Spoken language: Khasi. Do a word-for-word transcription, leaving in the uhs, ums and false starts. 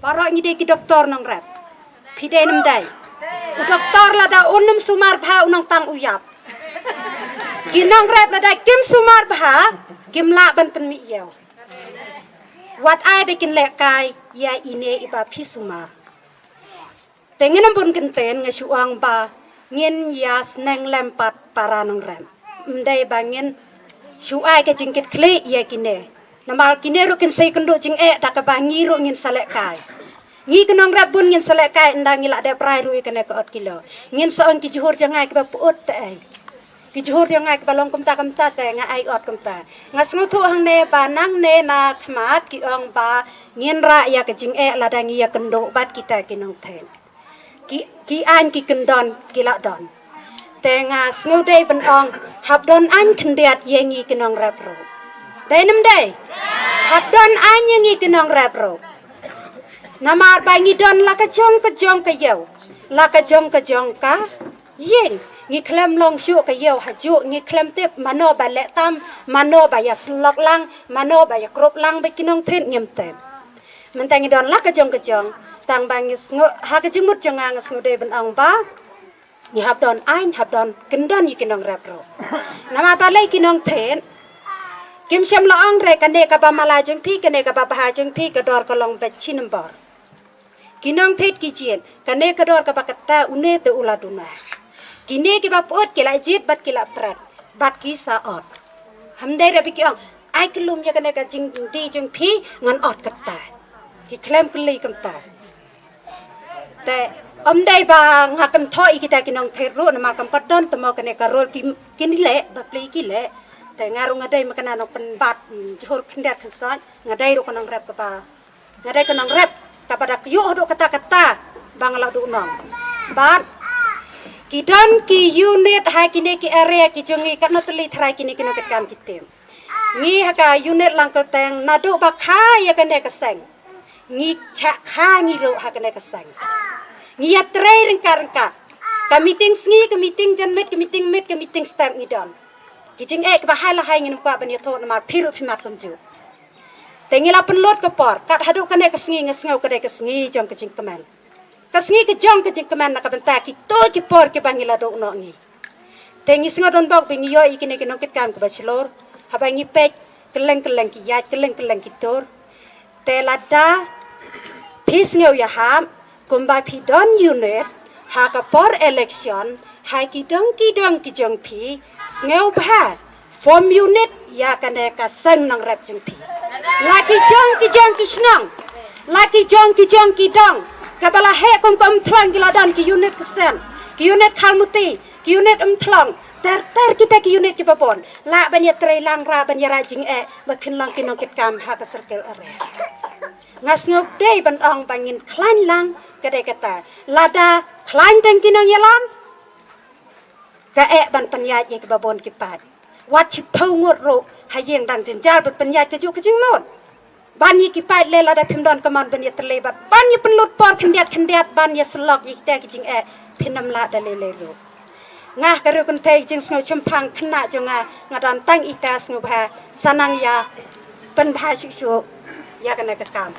Baroh ngi dei ki doktor nongrep. Phi dei ne ym dei? U doktor lada un ym sumar bha u nang tang u ïap. Ki nongrep lada kim sumar bha, kim lah ban pynmih ïew. Wat ai ba kin lehkai ïa ine iba phi sumar. Te ngin ym bun kyntien, nga shu ong ba ngin ïa sneng lem pat para nongrep. Ym dei ba ngin shu ai ka jingkitkhlieh ïa kine. Namar kine ruh kin sa ïakynduh jingeh da kaba ngi ruh ngin sa lehkai. Ngi ki nongrep bun ngin sa lehkai ynda ngi la dep rai ruh ïa kane ka ot kilo. Ngin sa ong ki jhur jong nga kiba pyut te ei. Ki jhur jong nga kiba long kumta kumta te nga ai ot kumta. Nga sngewthuh hangne ba nangne na khmat ki ong ba ngin rah ïa ka jingeh lada ngi ïakynduh bad kita ki nongthied. Ki, ki aiñ ki kyndon ki la don. Te nga sngewdei ban ong, hap don aiñ khyndiat ïa ngi ki nongrep ruh. Dei ne ym dei? Hap don aiñ ïa ngi ki nongrep ruh. Namar ba ngi don la ka jong ka jong ka ïew, la ka jong ka jong ka ïing. Ngi khlem long shuh ka ïew hajuh, ngi khlem tip mano ba leh tam, mano ba ïasyllok lang, mano ba ïakrup lang bad ki nongthied, ngim tip. Mynta ngi don la ka jong ka jong, tang ba ngi sngew, ha ka jingmut jong nga, nga sngewdei ban ong ba ngi hap don aiñ, hap don kyndon ïa ki nongrep ruh. Namar balei ki nongthied kim shym la ong re kane kaba mala jong phi, kane kaba bha jong phi, ka dor ka long beit shi nombor. Ki nongthied ki jied, kane ka dor kaba kata une te u la duna. Kine kiba pyut ki la jied bad ki la pret bad ki sa ot. Ym dei re ba ki ong, ai kyllum ïa kane ka jingdie jong phi, ngan ot kata. Ki khlem kylli kumta. Te ym dei ba nga kynthoh ïa kita ki nongthied ruh, namar kam pat don te mo kane ka rol ki, kin leh, bapli ki leh. Te nga ruh nga dei ma kane nongpynbat, mm, jhur khyndiat khynsoit, nga dei ruh ka nongrep kaba, nga dei ka nongrep kaba da kyiuh haduh katta katta ba nga la duh nong. Bad ki don ki unit ha kine ki area ki jong ngi, katno tylli tharai kine ki nongkitkam ki tim. Ngi ha ka unit Langkylteng naduh ba kha ïa kane ka seng, ngi shah kha ngi ruh ha kane ka seng. Ngi ïatrei ryngkat ryngkat. Ka meeting sngi, ka meeting janmiet, ka meeting miet, ka meeting step ngi don. Ki jingeh kiba hai la hai ngin ym kwah ban ïathuh namar phi ruh phi mad kumjuh. Te ngi la pynlut ka por, kat haduh kane ka sngi nga sngew ka dei ka sngi jong ka jingkmen. Ka sngi ka jong ka jingkmen na ka bynta kito ki por kiba ngi la duh noh ngi. Te ngi sngew donbok ba ngi ïoh ïa kine ki nongkitkam kiba shlur, haba ngi peit kylleng kylleng ki ïaid, kylleng kylleng ki tur. Te lada phi sngew ïahap, kumba phi don unit, ha ka por election, ha ki dong ki dong ki jong phi, sngew bha, form unit ïa kane ka seng nongrep jong phi. La ki jong ki jong ki shnong, la ki jong ki jong ki dong, kaba la heh kum ka Umthlong ki la don ki unit Ksem, ki unit Khalmuti, ki unit Umthlong, ter ter kita ki unit kiba bun. Lah ban ïatrei lang, lah ban ïarah jingeh, ba phin long ki nongkitkam ha ka circle area. Nga sngewdei ban ong ba ngin khlaiñ lang ka dei kata. Lada khlaiñ tang ki nongïalam, ka eh ban pynïaid ïa kiba bun ki paid. Wat shiphew ngut ruh ha ïing dang jynjar ban pynïaid kajuh ka jingmut. Ban ïa ki paid lei lada phim don ka mon ban ïatylli bad ban ïa pynlut por khyndiat khyndiat ban ïasyllok ïa kita ki jingeh, phin ym lah da lei lei ruh. Nga ka riew kynthei jingsngew shemphang khynnah jong nga, nga don tang ita, sngewbha sa nang ïa pynbha shuh shuh ïa kane ka kam.